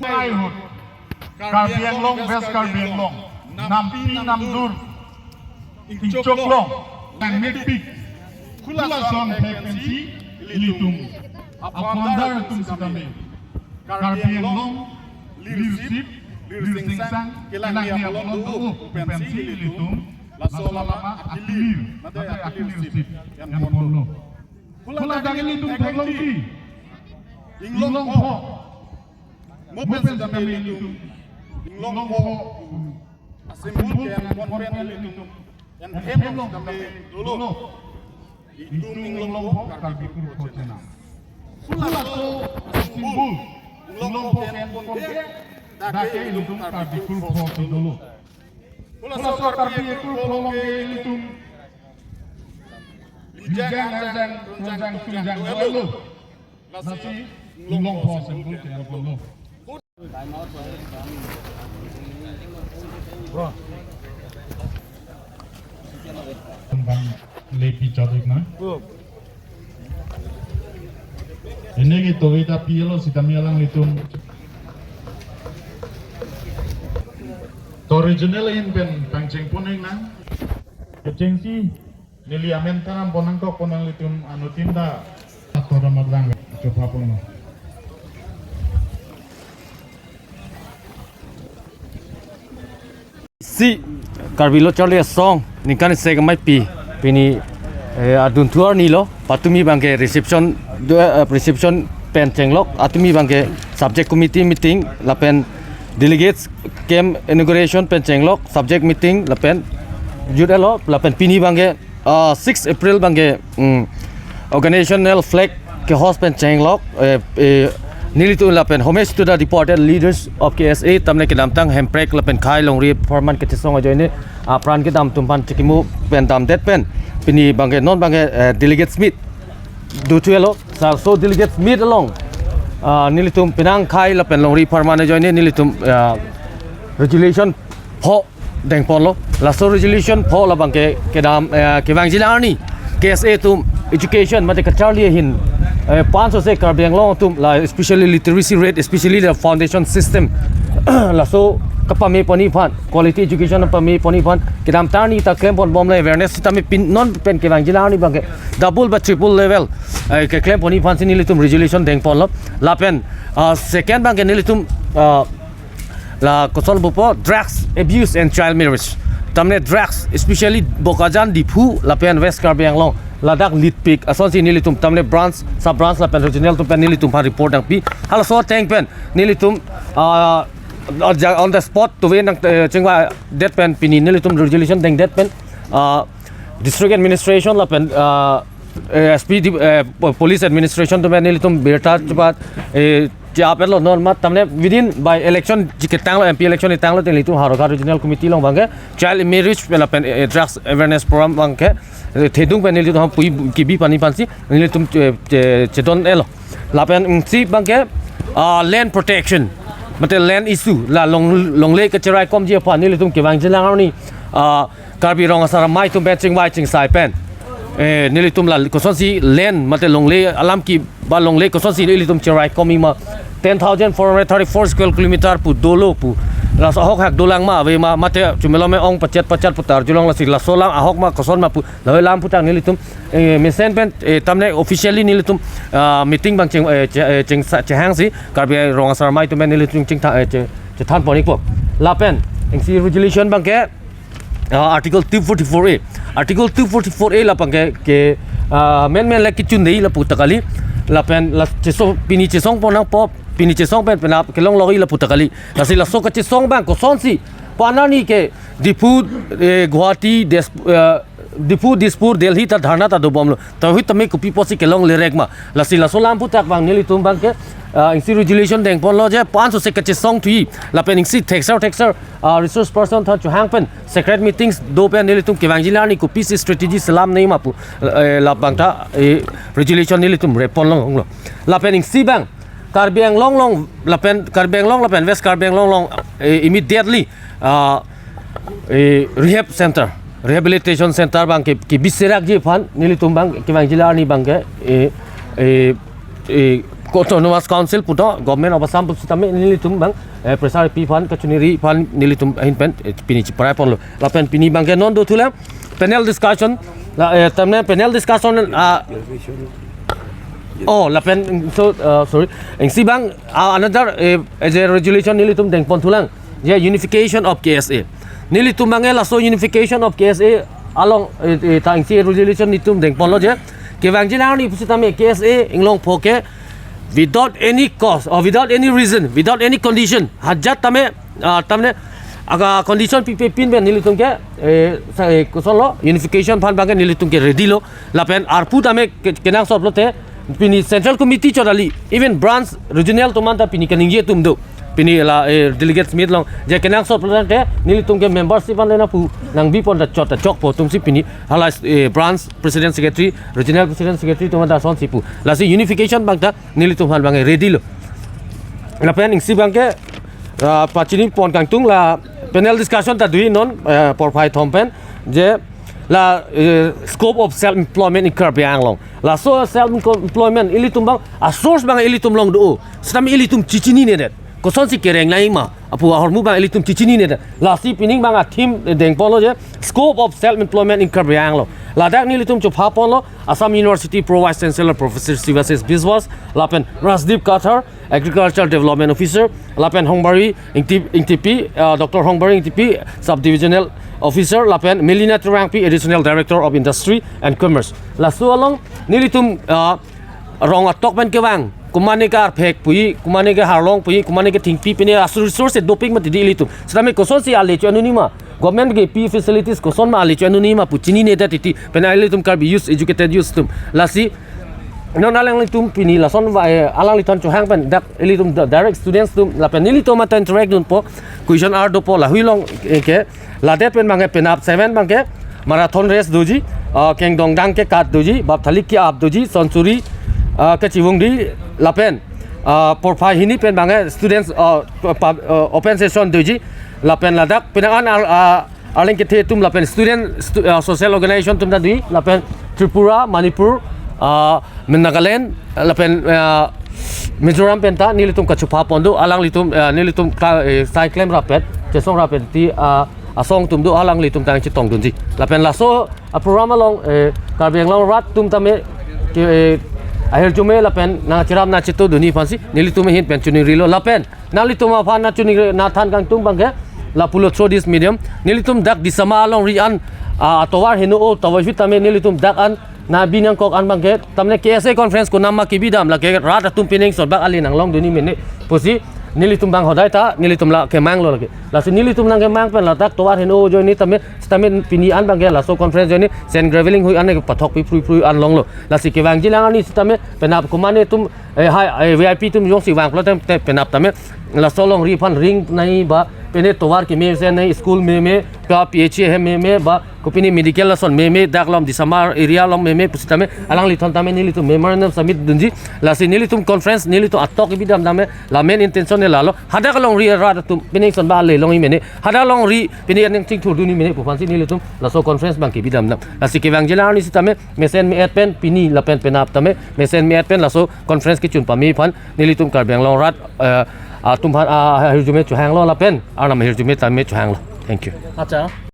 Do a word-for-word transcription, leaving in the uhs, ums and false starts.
Livelihood, Karbi Anglong, West Karbi Anglong, nampi namdur ingchoklong, langmepik, halaso angthek pensi ilitum a-founder atum sitame Karbi Anglong leadership, leader singsang kelangji apolon do pensi ilitum laso alama akilir, mate akilir sip yan ponlo. Haladak ilitum theklongji, inglong pho, mo pen sitame ilitum inglong pho a-symbol ke-en pon pen ilitum en hem along sitame dolo. Itum inglong pho Karbi Kurpho chenam. Halaso symbol inglong pho ke-en pon ke dak ke ilitum Karbi Kurpho si dolo. Halaso Karbi Kurpho along ke ilitum lijang arjang, tonjang tunjang dolo. Lasi inglong pho symbol ke-en ponlo. Bang lepi chot ik na. Ini ki tovi ta P L O sitame alanglitum to regional ahin pen pangcheng pon ik nang. Kechengsi neli amen karam pon nangkok pon nanglitum anuttin ta ator amat lang chopha ponlo. Si Karbi Lo Charli Asong ningkan isi kemai pi pini, eh, adun thuar ni lo patumi abangke reception do, eh, reception pen chenglok, atumi abangke subject committee meeting lapen delegates camp inauguration pen chenglok, subject meeting lapen jut elo lapen pini abangke ah, six April abangke, mm, organizational flag ke-hoist pen chenglok, eh, eh, nelitum lapen Homage to the Departed Leaders of K S A, tamne kedamtang Hemprek lapen Khai Longri apharman kachesong ajoine, ah, apran kedam atum aphan chikimu pen damdet pen pini abangke non abangke, eh, delegates meet do thuelo. Laso delegates meet along, ah, nelitum penang Khai lapen Longri apharman ajoine nelitum, ah, resolution pho deng ponlo. Laso resolution pho labangke kedam, eh, kevangjilang arni K S A atum education mate kacharli ahin, eh, pansose Karbi Anglong atum la, especially literacy rate, especially the foundation system, laso kapame pon-i aphan, quality education pame pon-i aphan kedamtang arni ta klem pon bomlo, awareness sitame pini non pen kevangjilang arni abangke double ba triple level, eh, keklem pon-i aphansi nelitum resolution deng ponlo. Lapen, ah, second abangke nelitum, ah, la koson pupo, drugs abuse and child marriage. Tamne drugs, especially Bokajan, Diphu lapen West Karbi Anglong, ladak lipik asonsi nelitum tamne branch, sub branch lapen regional atum pen nelitum aphan report nangpi. Halaso ateng pen nelitum, ah, on the spot tovi nang, eh, chingvadet pen pini nelitum resolution dengdet pen, ah, district administration lapen, ah, eh, S P di, eh, po-, police administration atum pen nelitum birta chepate, eh, chapetlo non amat tamne within by election chiketanglo, M P election itanglo, te nelitum Howraghat Regional Committee along abangke child marriage pen lapen, eh, drugs awareness program abangke, eh, thedung pen nelitum ham pui kibi pon-i aphansi nelitum, eh, eh, chedon-elo. Lapen isi abangke, ah, land protection mate land issue, la long, longle kacheraikomji aphan nelitum kevangjilang arni, ah, Karbi Rong Asar Amei atum pen chingvai chingsai pen, eh, nelitum la kosonsi land mate longle alam ke ba longle kosonsi nelitum cheraikom-i ma, ten thousand four hundred thirty-four square kilometer pu dolo pu, laso ahok hak dolang ma ave ma, mate chomelo me-ong pachet pachet pu tarjulong, lasi laso alam ahok ma koson ma pu lahei alam aphuthak nelitum, eh, mesen pen, eh, tamne officially nelitum, ah, meeting abang cheng, eh, che-, eh, chengsa-, chehangsi Karbi Rong Asar Amei atum pen nelitum chingtha-, eh, che-, chethan pon-ikpo. Lapen isi resolution abangke, ah, Article two forty-four A. Article two forty-four A labangke ke, ah, amendment le kechun dei lapu ta kali. Lapen la chesong, pini chesong pon nangpo, pini chesong pen penap kelong logi lapu ta kali. Lasi laso kachesong abang kosonsi, pu arni ke Diphu, eh, Guwahati, Des-, eh, Diphu, Dispur, Delhi ta dharna ta dobomlo. Tauhit tame kopi apotsi kelongle rek ma. Lasi laso alam aphuthak abang nelitum abangke, ah, isi resolution deng ponlo je pansose kachesong thuji. Lapen isi thekser thekser, ah, resource person aphan chohang pen secret meetings do pen nelitum kevangjilang arni kopisi strategy selam nei ma pu, eh, labang ta, eh, resolution nelitum rep ponlonglo. Lapen isi abang Karbi Anglong along lapen Karbi Anglong lapen West Karbi Anglong along, eh, immediately, ah, eh, rehab center, rehabilitation center abangke, kebi serakji aphan nelitum abang kevangjilang arni abangke, eh, eh, eh, Autonomous Council pu do, Government of Assam pusitame nelitum abang, eh, pressure pi aphan, kachiningri aphan nelitum ahin pen, eh, pini chiprai ponlo. Lapen pini abangke non dothulang panel discussion, la, eh, tamne panel discussion, ah, oh, lapen, so, uh, sorry. Isi abang, ah, another, eh, as a resolution nelitum dengponthulang. Je unification of K S A. Nelitum abangke laso unification of K S A along, eh, eh, ta isi resolution nelitum dengponlo je. Kevangjilang arni pusitame K S A inglongpo ke without any cause or without any reason, without any condition, hajat tame, ah, tamne aga condition pipe pin pen nelitum ke, eh, sa, eh, kosonlo, unification aphan abangke nelitum ke ready lo. Lapen arpu tame ke-, kenangsot lote, pini Central Committee chot kali, even branch regional atum anta pini kaningje atum do. Pini la, eh, delegates meet along je kenangsot lote nelitum ke membership an lena pu nangbi pon ta chot ta chokpo atumsi pini hala, eh, branch president secretary, regional president secretary atum anta asonsi pu. Lasi unification abang ta nelitum aphan abangke ready lo. Lapen isi abangke, ah, pachini pon kangtung la panel discussion ta do-i non, eh, porphai thom pen je la, eh, scope of self employment in Karbi Anglong. Laso self employment ilitum abang a source abang ilitum along do. Sitame ilitum chechininedet. Kosonsi kereng nangji ma apu ahormu abang ilitum chechininedet. Lasi pining abang a theme, eh, dengponlo je scope of self employment in Karbi Anglong. Ladak nelitum chopha ponlo Assam University Pro Vice Chancellor Professor Sivasis Biswas, lapen Rajdeep Kathar, Agricultural Development Officer, lapen Hongbari Ingti-, Ingtipi, uh, Doctor Hongbari Ingtipi, Subdivisional Officer, lapen Melina Terangpi, Additional Director of Industry and Commerce. Laso along nelitum, uh, rong atok pen kevang, komatne ke arphek puji, komatne ke harlong puji, komatne ke thingpi pine, aso resource dopik mati di ilitum. Sitame kosonsi ale cho-anunji ma, government kepi facilities koson ma ale cho-anunji ma pu chininedet titi, pen ilitum Karbi youth, educated youth atum. Lasi non alanglitum pini lason va, eh, alanglitum chohang pen dak ilitum di-, direct students atum lapen nelitum anta interact dunpo, question hour dopo, lahui along, eh, ke ladet pen abangke penap seven abangke marathon race doji, ah, kengdong dang kekat doji, bap thalik ke-ap doji, sonchuri, ah, kachivung di, lapen, ah, porphai hini pen abangke students, ah, pub-, ah, open session doji, lapen ladak penang an al-, ah, arleng kethe atum lapen student, stu-, ah, social organization atum ta doji, lapen Tripura, Manipur, ah, Nagaland, lapen, ah, Mizoram pen ta nelitum kachopha pon do, alanglitum, ah, nelitum ka, eh, sai klem rapet, chesong rapet ti, ah, asong atum do, alanglitum ta nangchetong dunji. Lapen laso a program along, eh, Karbi Anglong arat atum tame ke, eh, ahirjume lapen nangcherap nangcheto dunji aphansi nelitum ahin pen chiningrilo. Lapen nanglitum aphan nangchiningri nangthan kangtung abangke lapulo through this medium, nelitum dak Disama alongri an, ah, atovar heno-o, tovar fit tame nelitum dak an nangbi nangkok an abangke, tamne K S A conference konat ma kebidam, lake rat atum pining sotbak ale nanglong dunji mene pusi nelitum abang hodai ta nelitum la kemanglo lake. Lasi nelitum nangkemang pen ladak tovar heno-o ajoine tame, tame pini an abangke laso conference ajoine sand graveling hui an ke pathok pi phrui phrui an longlo. Lasi kevangjilang arni sitame penap komatne atum, eh, hai, eh, V I P atum jongsi vanglo tame, te penap tame laso alongri aphan ring nangji ba, pine tovar keme se nangji, school meme, ka P H C hem meme ba, kopine medical lason meme, dak along Disama area along meme pusitame alangliphan tame nelitum memorandum submit dunji. Lasi nelitum conference nelitum atok kebidam tame la main intention ne lalo, hadak alongri rat atum pining sotbak ale longji mene, hadak alongri pine aning chingthur dunji mene pu aphansi nelitum laso conference abang kebidam dam. Lasi kevangjilang arni sitame mesen me-et pen pini lapen penap tame mesen me-et pen laso conference kechun pame aphan nelitum Karbi Anglong arat, eh, atum aphan, ah, ahirjume chohanglo lapen arnam ahirjume tame chohanglo. Thank you. Acha.